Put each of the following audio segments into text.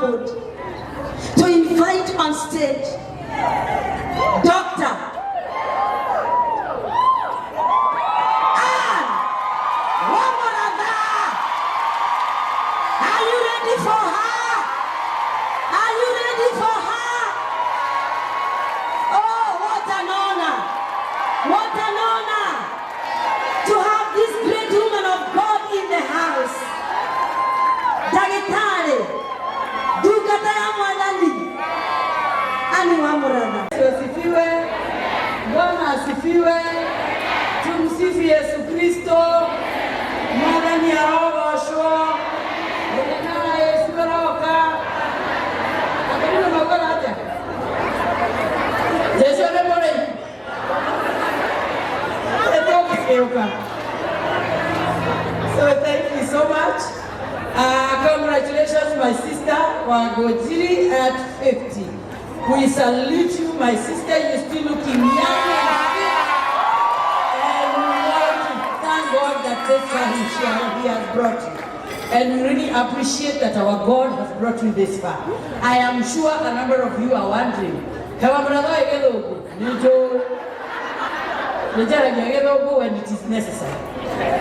humbled to invite on stage Dr. Anne Wamuratha. Are you ready for her? Are you ready for her? Oh, what an honor! What an honor to have this great woman of God in the house. Ndagĩtarĩ, ndungata ya Mwathani, Anne Wamuratha. Yesu asifiwe. Bwana asifiwe. Tumsifu Yesu Kristo. Mwathani arogocwo. Mũthenya wa Yesu aroka. Akĩrĩo maugaga atĩa? Jesu nĩ mũrĩi. Nĩtũgũgĩũka. So thank you so much. Congratulations, my sister Wangũnjiri at 50. We salute you, my sister. You're still looking young and fit. And we want to thank God that this far He has brought you. And we really appreciate that our God has brought you this far. I am sure a number of you are wondering, "Kawa mratho gĩthũngũ?" Nĩ njũĩ. Nĩnjaragia gĩthũngũ when it is necessary.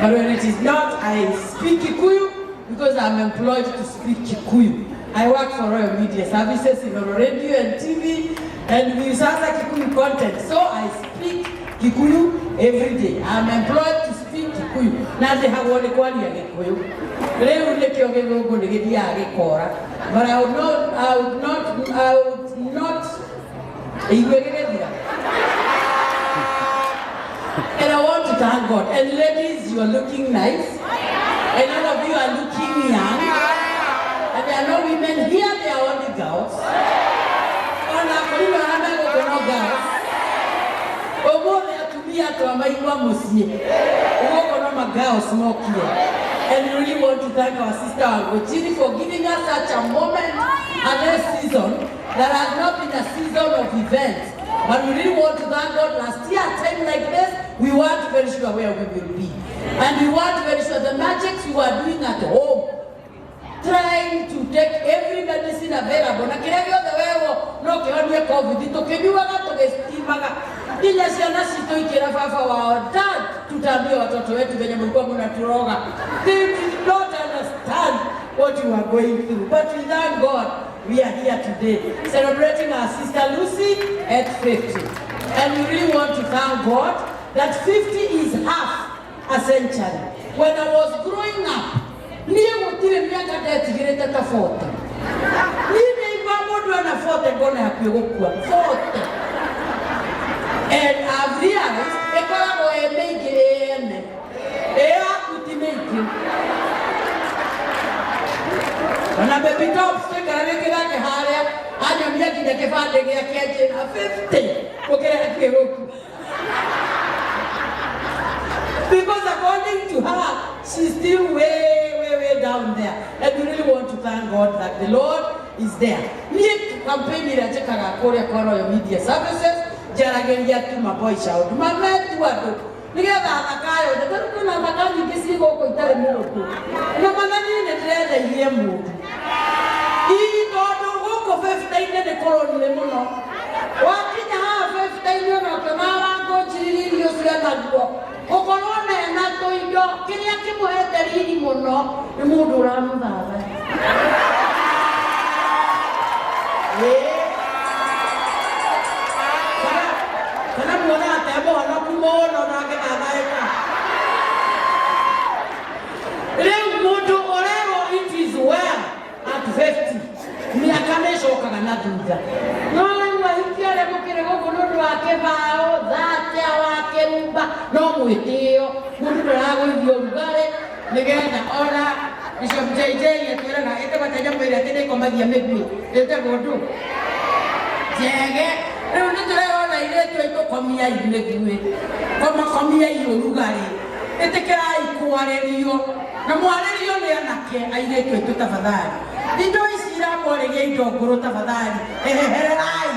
But when it is not, I speak Kikuyu because I'm employed to speak Kikuyu. I work for Royal Media Services in Oro Radio and TV, and we sasa Kikuyu content. So I speak Kikuyu every day. I'm employed to speak Kikuyu. Na ndĩhagwo nĩ kwaria Gĩkũyũ. Rĩu nĩkĩo gĩthũngũ nĩ gĩthiaga gĩkora. But I would not, I would not, I would not, igue gĩgĩthira. And I want to thank God. And ladies, you are looking nice. And all of you are looking young. And there are no women here, they are only girls. Ona kũrĩ arĩa megũkũ no girls. Ũmũthĩ atumia twamaigua mũciĩ. Gũkũ no ma girls mokire. And we really want to thank our sister Wangũnjiri for giving us such a moment and this season that has not been a season of events. But we really want to thank God. Last year, at time like this, we weren't very sure where we will be. And we weren't very sure the magics we were doing at home, trying to take every medicine available, na kĩrĩa gĩothe wewo no kĩhonie COVID, tũkĩnyuaga, tũgĩstimaga, nginya ciana citũ ikĩra baba wao, "Dad, tutaambia watoto wetu venye mlikuwa mnaturoga." They did not understand what you are going through, but we thank God we are here today celebrating our sister Lucy at 50. And we really want to thank God that 50 is half a century. When I was growing up, niĩ gũtirĩ mĩaka ndetigĩrĩte ta 40. Niĩ ndaigua mũndũ ena 40 ngona hakuhĩ gũkua 40. And I've realized ĩkoragwo ĩ mĩingĩ ĩ ene, ĩ yaku ti mĩingĩ. Ona Baby Tops tũikaranĩtie nake harĩa anyonia nginya kĩbandĩ gĩake, anjĩra 50 gũkĩra hakuhĩ gũkua, because according to her, she's still way, way, way down there. And we really want to thank God that the Lord is there. Niĩ campaign ĩrĩa njĩkaga kũrĩa kwa Royal Media Services, njaragĩria tu ma boy child mametu andũ nĩgetha thaka yothe, tondũ kwĩna thaka nyingĩ ciĩ gũkũ itarĩ mũndũ na mana, niĩ nĩ ndĩrenda igĩe mũndũ, ii tondũ gũkũ 50-inĩ nĩ kũronire mũno. Wakinya haha 50-inĩ, ona ũkĩona Wangũnjiri irio cianaguo gũkorwo nena tũindo, kĩrĩa kĩmũhete riri mũno nĩ mũndũ ũramũthatha. Ĩĩ. Kana muonaga te mũhonoku mũno na angĩthathaĩka. Rĩu mũndũ ũrerwo it is well at 50, mĩaka nĩ ĩcokaga na thutha. No rĩu ahiki arĩa mũkĩrĩ gũkũ nĩ ũndũ wa kĩbaũ thatia wa kĩrumba, no mwĩtĩo mũndũ ndaragũithia ũrugarĩ nĩgetha ona Bishop JJ atwĩraga ĩtagwo ta nyamũ ĩrĩa atĩ nĩĩkomagia mĩguĩ, ĩtagwo ndũ njege. Rĩu nĩ tũrerona airĩtu aitũ, komiai mĩguĩ, komakomiai ũrugarĩ, ĩtĩkĩrai kwarĩrio na mwarĩrio nĩ anake. Airĩtu aitũ, tafadhali, indo ici iramwarĩria indo ngũrũ, tafadhali ehererai,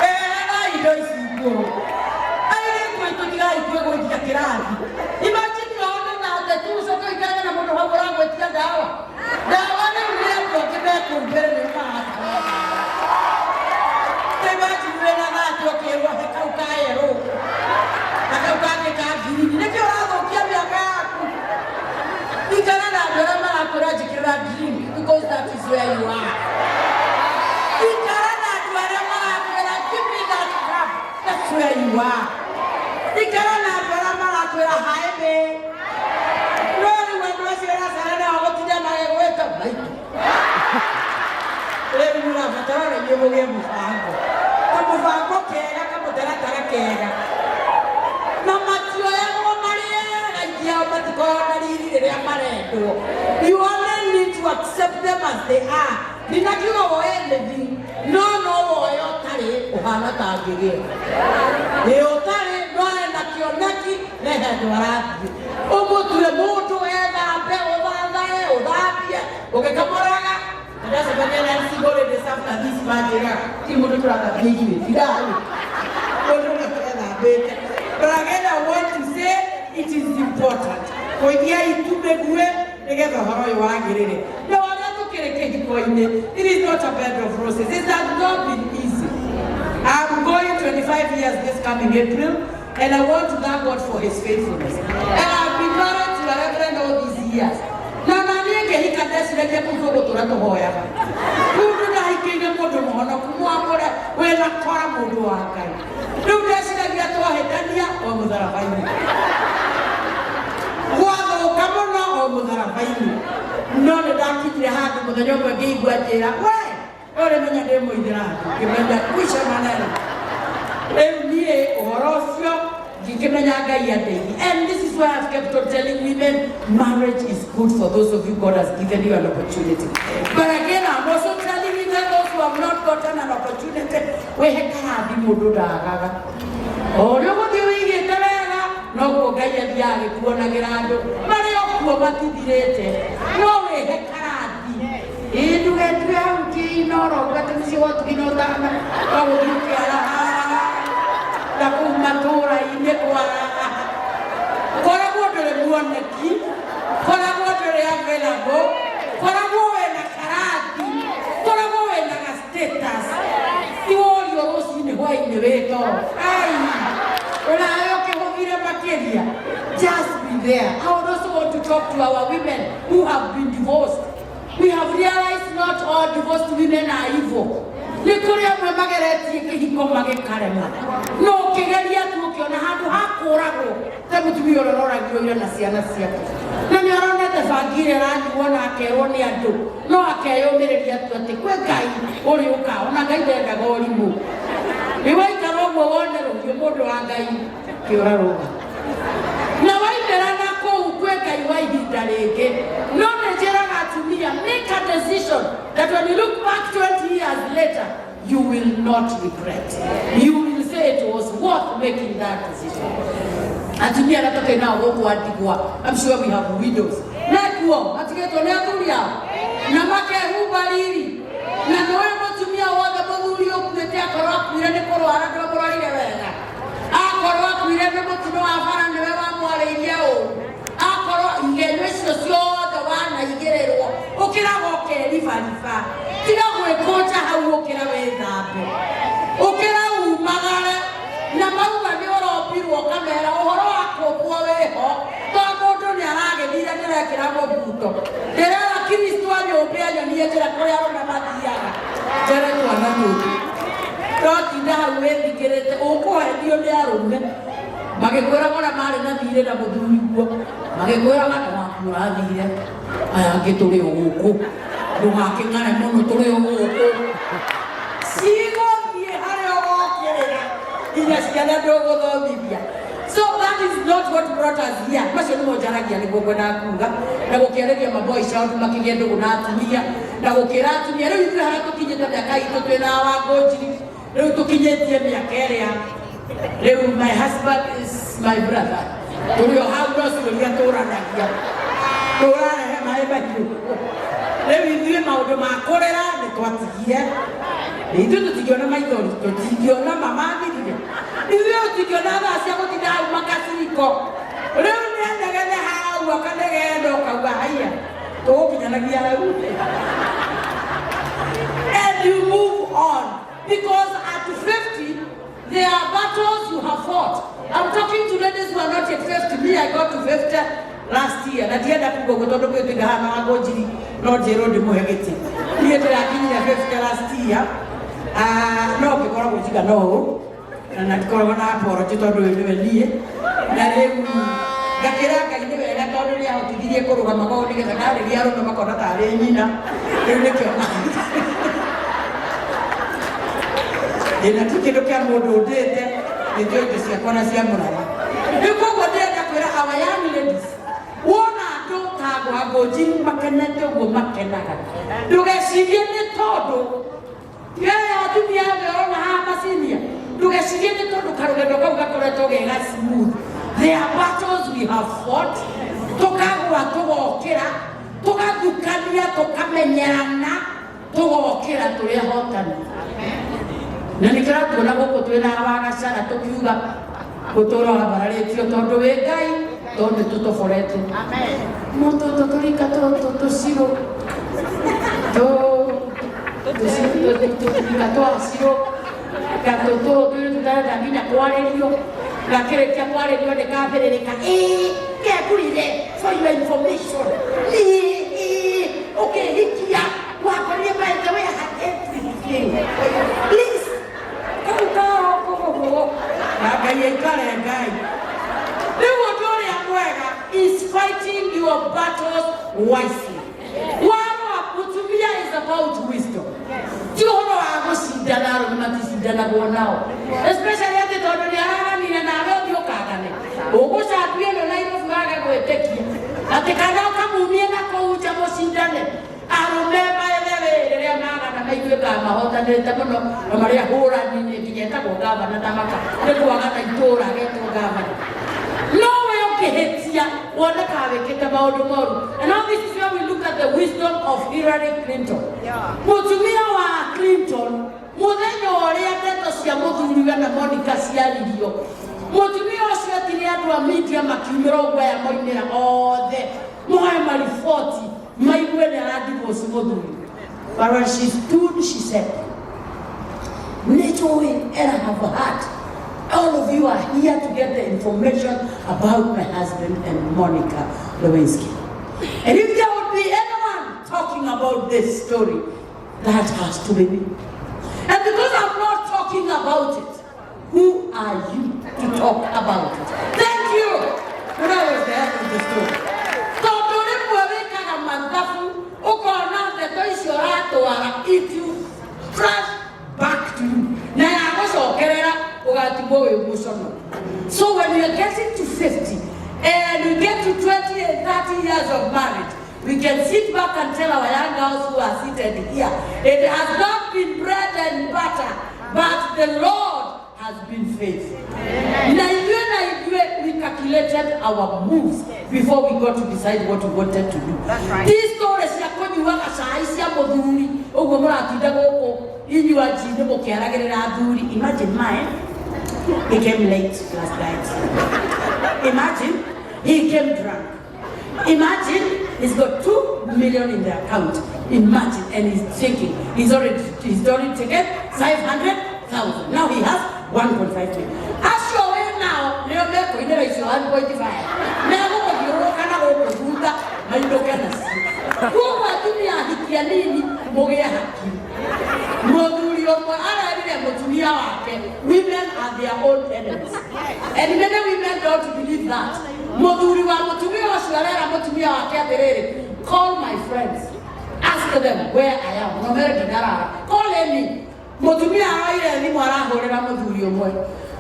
ehererai indo ici ngũrũ. Airĩtu aitũ, tigai kwĩgũithia kĩrathi. Imagine you are on that tu, ũcoke ũikarage na mũndũ hau ũragwĩtia ndawa. Ndawa rĩu nĩ andũ angĩ mekũrĩa. where you are. Ikara na andũ arĩa marakwĩra, "Give me that cup," that's where you are. Ikara na andũ arĩa marakwĩra, "Hi babe." No rĩu andũ acio ũracera nao gũtinda magĩgwĩta maitũ. Rĩu mũrabatara ona inyuĩ mũgĩe mũbango, kamũbango kega, kamũtaratara kega, na matioyagwo marĩ ega, aingĩ ao matikoragwo na riri rĩrĩa marendwo. You only need to accept them as they are. Ndinakiuga woe anything, no woe ũtarĩ ũhana ta ngĩgĩa ĩ ũtarĩ, no ena kĩoneki na handũ arathiĩ. Ũmũture mũndũ ethambe, ũthathae, ũthambie ũgĩkamũraga. Ndacemania na single ladies after this, manjĩra ti mũndũ tũrathambia ithuĩ tindaĩ mũndũ ethambĩte. But again, I want to say it is important kũigia itumbĩ nĩgetha ũhoro ũyũ wagĩrĩre. Na warĩa tũkĩrĩ kĩhiko-inĩ, it is not a bed of roses. It has not been easy. I'm going 25 years this coming April, and I want to thank God for his faithfulness. And I've been married to a reverend all these years. Na niĩ ngĩhika ndeciragia kũu tũgũtũra tũhoyaga. Kũu ndahikĩire mũndũ mũhonoku, mwamũre, wĩna kora, mũndũ wa Ngai. Rĩu ndeciragia twahĩtania o mũtharaba-inĩ. Gwathũka mũno o mũtharaba-inĩ. No nĩ ndakinyire handũ mũthenya ũmwe ngĩigua njĩra, we ũrĩ menya ndĩ mũithĩramu, ngĩmenya kuica maneno. Rĩu niĩ ũhoro ũcio ngĩkĩmenya Ngai andeithie. And this is why I've kept on telling women, marriage is good for those of you God has given you an opportunity. But again, I'm also telling you that those who have not gotten an opportunity, wĩhe karathi mũndũ ndagaga. O ũrĩa ũgũthiĩ wĩigĩte wega, noguo Ngai athiaga agĩkuonagĩra andũ marĩ o kuo matithirĩte. No wĩhe karathi. Ĩ ndũgetue hau kĩinoro ũgate mũciĩ gwaku ũtana wagũthiĩ ũkĩaraha na kũu matũũra-inĩ kwaraha. Koragwo ndũrĩ muoneki, koragwo ndũrĩ available, koragwo wĩna karathi, koragwo wĩna ga status. Ti worio rũcinĩ, hwainĩ wĩ toro. Ai, ũnawe ũkĩhũthire makĩria. Just be there. I would also want to talk to our women who have been divorced. We have realized not all divorced women are evil. Nĩ kũrĩ amwe mageretie kĩhiko magĩkarema, no ũkĩgeria tu ũkĩona handũ ha kũragwo ta mũtumia ũrĩa ũroragirwo ira na ciana ciake, na nĩ aronete bangi ĩrĩa ĩranyuo na akerwo nĩ andũ, no akeyũmĩrĩria tu atĩ kwĩ Ngai ũrĩ ũka ona Ngai ndendaga ũrimũ. Nĩ waikara ũguo wone rũhiũ, mũndũ wa Ngai, kĩũra rũga na waimĩra na kũu kwĩ Ngai wa ihinda rĩngĩ. No nĩ njĩraga atumia, make a decision that when you look back 20 years later, you will not regret. You will say it was worth making that decision. Atumia arĩa tũkĩ nao gũkũ andigwa, I'm sure we have widows nekuo matigĩtwo nĩ athuri ao na makehumba riri, na nĩwe mũtumia wothe mũthuri ũkuĩte, akorwo akuire nĩ kũrwara ndwamũrorire wega, akorwo akuire nĩ mũtino wa bara nĩwe wamwarĩirie ũru, akorwo igenyo icio ciothe wanaigĩrĩrwo, ũkĩraga ũkeribariba, tiga gwĩkũnja hau, ũkĩra wĩthambe, ũkĩra umagare, na mauga nĩ ũrombirwo kamera ũhoro wa kũmbwo wĩho, tondũ mũndũ nĩ aragĩthire ndĩrekĩra mũbuto, ndĩrera Kristo anyũmbe anyonie njĩra kũrĩa arũme mathiaga njere twana tũtũ. Totinda hau wĩthikĩrĩte ũkũhenio nĩ arũme magĩkwĩraga ũrĩa marĩ na thirĩ na mũthuri guo, magĩkwĩraga nĩ waku ũrathire, aya angĩ tũrĩ o gũkũ, ndũgakĩng'are mũno, tũrĩ o gũkũ. Cigũthiĩ harĩa ũgokĩrĩra nginya ciana ndũgũthomithia. So that is not what brought us here. Macio nĩmo njaragia nĩguo ngwendaga kuga na gũkĩarĩria maboy child makĩgĩa ndũgũ na atumia na gũkĩra atumia. Rĩu ithuĩ harĩa tũkinyĩte mĩaka itũ twĩna wangũnjiri, rĩu tũkinyĩtie mĩaka ĩrĩa rĩu my husband is my brother, tũrĩ o hau, no ciũria tũranagia, tũrarehe maĩ mahiũ. Rĩu ithuĩ maũndũ ma kũrĩra nĩ twatigire. Ithuĩ tũtingĩona maithori, tũtingĩona mamathirire, ithuĩ tũtingĩona thaa cia gũtinda hau makaciriko. Rĩu nĩ anegene hau akanegena, ũkauga haiya, tũgũkinyanagia hau, and you move on, because at 50 there are battles you have fought. I'm talking to ladies who are not yet 50. Me, I got to 50 last year. Na ndienda kuga ũguo tondũ gwĩtuĩka hana wa ngũnjiri no njĩrwo ndĩmũhe gĩtĩ. Niĩ ndĩrakinyire 50 last year. Ah, no ngĩkoragwo njigana ũũ na na ndikoragwo na apology tondũ ũyũ nĩwe niĩ. Na rĩu ngakĩra Ngai nĩ wega tondũ nĩ ahotithirie kũrũgama ũũ nĩgetha ndarĩria arũme makona tarĩ nyina. Rĩu nĩkĩo ĩna ti kĩndũ kĩa mũndũ ũndĩte nĩ njũĩ indo ciakwa na cia mũrara. Rĩu koguo ndĩrenda kwĩra our young ladies, wona andũ ta Wangũnji makenete ũguo makenaga, ndũgecirie nĩ tondũ aya atumia othe ũrona haha macinia, ndũgecirie nĩ tondũ karũgendo kau gakoretwo ge ga smooth. There are battles we have fought, tũkagũa tũgokĩra, tũgathukania, tũkamenyerana, tũgokĩra tũrĩ ahotani. Na nĩ kĩratuona gũkũ twĩna wagacara tũkiuga ũtũũro wambararĩtio tondũ wĩ Ngai, tondũ nĩ tũtoborete mũtũtũ tũrika tũcirũ tũrika twacirũ gatũtũ tũrĩ tũtarenda nginya kwarĩrio, gakĩrĩkia kwarĩrio nĩ kambĩrĩrĩka ĩĩ kengurire. For your information, niĩ ĩĩ ũkĩhikia wakorire, by the way, I had everything. Please, kau kaho na Ngai aikare Ngai. Rĩu ũndũ ũrĩa mwega is fighting your battles wisely. Warora mũtumia is about wisdom, ti ũhoro wa gũcindana. Arũme maticindanagwo nao, especially atĩ tondũ nĩ araganire nawe ũthiĩ ũkagane ũgũcambio ĩno Nairobi wage gwĩtĩkia atĩ kana ũkamumie na kũu nja mũcindane. Arũme maethe rĩrĩa magana maiguĩkaga mahotanĩte mũno na marĩa hũrani nĩ nginya etagwo gavana ndamaka nĩ kwagana itũũra getwo gavana, no we ũkĩhĩtia wonekaga wĩkĩte maũndũ moru. And now this is where we look at the wisdom of Hillary Clinton, mũtumia wa Clinton. Mũthenya ũrĩa ndeto cia mũthuriwe na Monica ciaririo, mũtumia ũcio etire andũ a media makiumĩra ũguo, aya moimĩra othe moe mariboti maigue nĩ aradivorce mũthuri. But when she stood, she said, "Nĩnjũĩ and I have heard all of you are here to get the information about my husband and Monica Lewinsky. And if there would be anyone talking about this story, that has to be me. And because I'm not talking about it, who are you to talk about it? Thank you." And that was the end of the story. Tondũ rĩmwe wĩkaga mathabu ũkona ndeto icio ũratwara, it you flash back to you na yagũcokerera ũgatigwo wĩ mũcono. So when we are getting to 50 and we get to 20 and 30 years of marriage, we can sit back and tell our young girls who are seated here, it has not been bread and butter, but the Lord has been faithful. Na ithuĩ we calculated our moves before we got to decide what we wanted to do. That's right. Ti story cia kũnyuaga cai cia mũthuri ũguo mũratinda gũkũ inyuanji nĩ mũkĩaragĩrĩra athuri. Imagine mine, he came late last night. Imagine he came drunk. Imagine he's got 2 million in the account. Imagine, and he's drinking. He's already taken 500,000. Now he has 1.5 million. Acio we nao nĩo mekũinĩra icio 1.5. Megũgũthiũrũrũka na gũkũ thutha mainũke nacio. Koguo atumia ahikia nini mũgĩe hakiri. Mũthuri ũmwe arerire mũtumia wake, women are their own enemies. And many women don't believe that. Mũthuri wa mũtumia ũcio arera mũtumia wake atĩrĩrĩ, "Call my friends, ask them where I am, no mere ndinarara, call any." Mũtumia aroire thimũ arahũrĩra mũthuri ũmwe,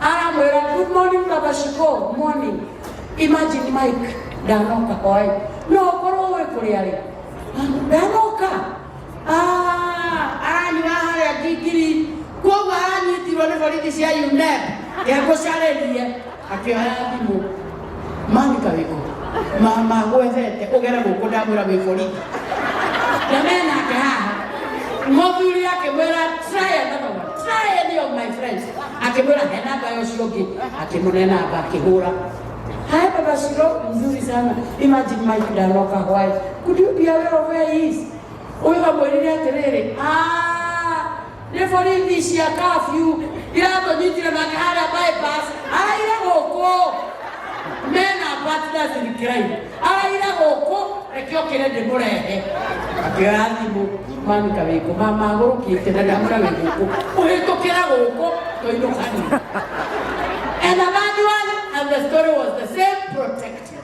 aramwĩra, "Good morning, Baba Shiko." "Morning. Imagine Mike ndanoka hwaĩ, no ũkorwo wĩ kũrĩa rĩ ndanoka. Ah, aranyua harĩa ngingiri, koguo aranyitirwo nĩ borithi cia UNEP kegũcarĩrie." Akĩoya thimũ, "Manika wĩkũ mama gwethete ũgere gũkũ, ndamwĩra wĩ borithi na menake haha." Mũthuri akĩmwĩra, "Try another one, try any of my friends." Akĩmwĩra he namba ya ũcio ũngĩ, akĩmũne namba, akĩhũra, "Hi Baba Shiro, mzuri sana. Imagine Mike ndanoka hwaĩ, could you be aware of where he is?" Ũyũ amwĩrire atĩrĩrĩ, "Ah, nĩ borithi cia curfew iratũnyitire nake harĩa bypass, araire gũkũ mena Partners in crime araira gũkũ, reke okĩre ndĩmũrehe. Akĩoya thimũ, mami kawĩkũ, mama agũrũkĩte na ndamũra wĩ gũkũ, ũhĩtũkĩra gũkũ tũinũkanie. And the third one, and the story was the same, protected.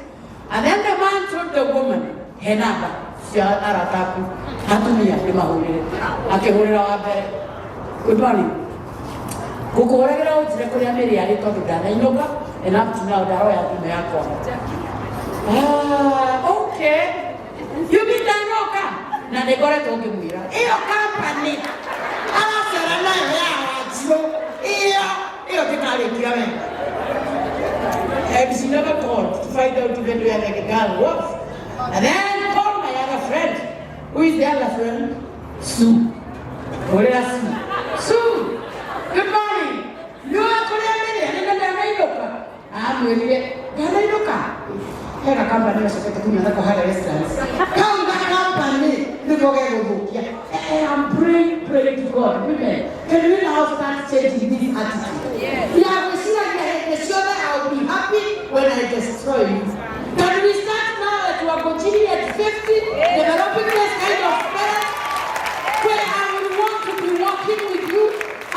And then the man told the woman, "He namba cia arata aku atumia ndĩmahũrĩre." Akĩhũrĩra wa mbere, "Good morning, ngũkũhũragĩra ũnjĩre kũrĩa mĩrĩ arĩ tondũ ndanainũka and up to now ndaroya thimũ yakwa." "Ah, okay, you mean ndanoka na nĩ ngoretwo ngĩmwĩra Ĩyo company aracera nayo ya Wanjirũ, ĩyo ndĩkarĩkia wega. And she never called to find out even where the girl was. And then called my other friend. Who is the other friend? Sue. Hũrĩra Sue. "Sue, good morning. Nĩũĩ kũrĩa mĩrĩ arĩ na ndanainũka?" Amwĩrire, "Ndanainũka. Hena company acokete kunyua nako harĩa Westlands." Kau ga company nĩko gegũthũkia. I'm praying, praying to God. Women, can we now start changing this attitude? Yes. Ya gwĩciragia hĩndĩ ciothe, "I'll be happy when I destroy you." Can we start now at Wangũnjiri at 50, developing this kind of spirit where I would want to be working with you,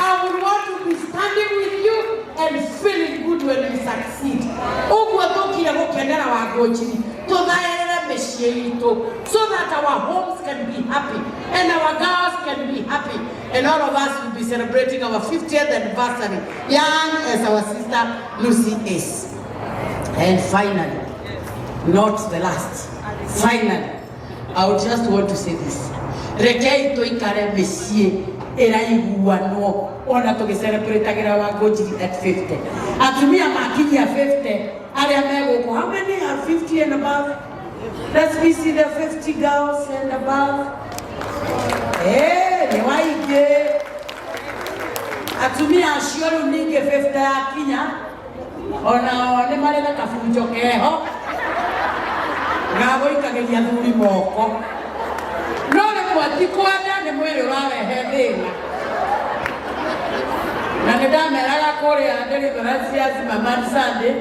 I would want to be standing with you and feeling good when you succeed. Ũguo tũkire gũkenera Wangũnjiri, tũthaĩrĩre mĩciĩ itũ so that our homes can be happy and our girls can be happy and all of us will be celebrating our 50th anniversary young as our sister Lucy is. And finally, not the last, finally, I would just want to say this. Rekei tũikare mĩciĩ ĩraiguanwo ona tũgĩcelebratagira Wangũnjiri at 50. Atumia makinyia 50 arĩa me gũkũ, how many are 50 and above? Let me see the 50 girls and above. Eh, nĩ waingĩ. Atumia acio rĩu ningĩ 50 yakinya onao nĩ marĩ na kabunjo keho ga gũikagĩria thuri moko, no rĩmwe ti kwenda, nĩ mwĩrĩ ũrarehe thĩna. Na nĩ ndameraga kũrĩa Deliverance ya Zimmerman Sunday,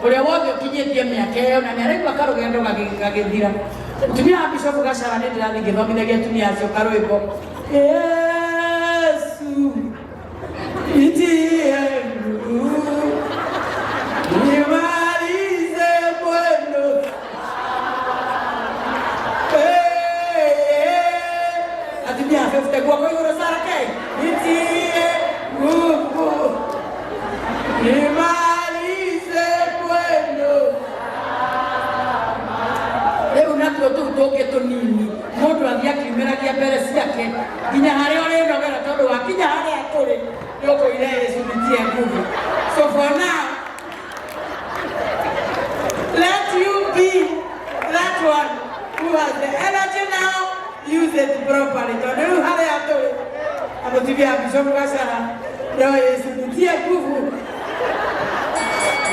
ũrĩa wothe ũkinyĩtie mĩaka ĩyo na nĩ araigua karũgendo gagĩthira, mũtumia wa Bishop Gacara, nĩ ndĩrathiĩ ngĩthomithagia atumia acio karwĩmbo, "Yesu nitie nguvu nimalize mwendo." Eh, atumia a 50 guoko igũrũ, Sarah K, "Nitie nguvu nimalize mwendo." Rĩu natuo tũu tũngĩ tũnini mũndũ athiĩ akiumĩragia mbere ciake nginya harĩa ũrĩnogera, tondũ wakinya harĩa tũrĩ nĩũkũire, "Yesu nitie nguvu." So for now, let you be that one who has the energy now, use it properly, tondũ rĩu harĩa tũrĩ na mũtumia wa Bishop Gacara no "Yesu nitie nguvu."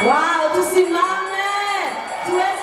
Wow, tusimame tuweze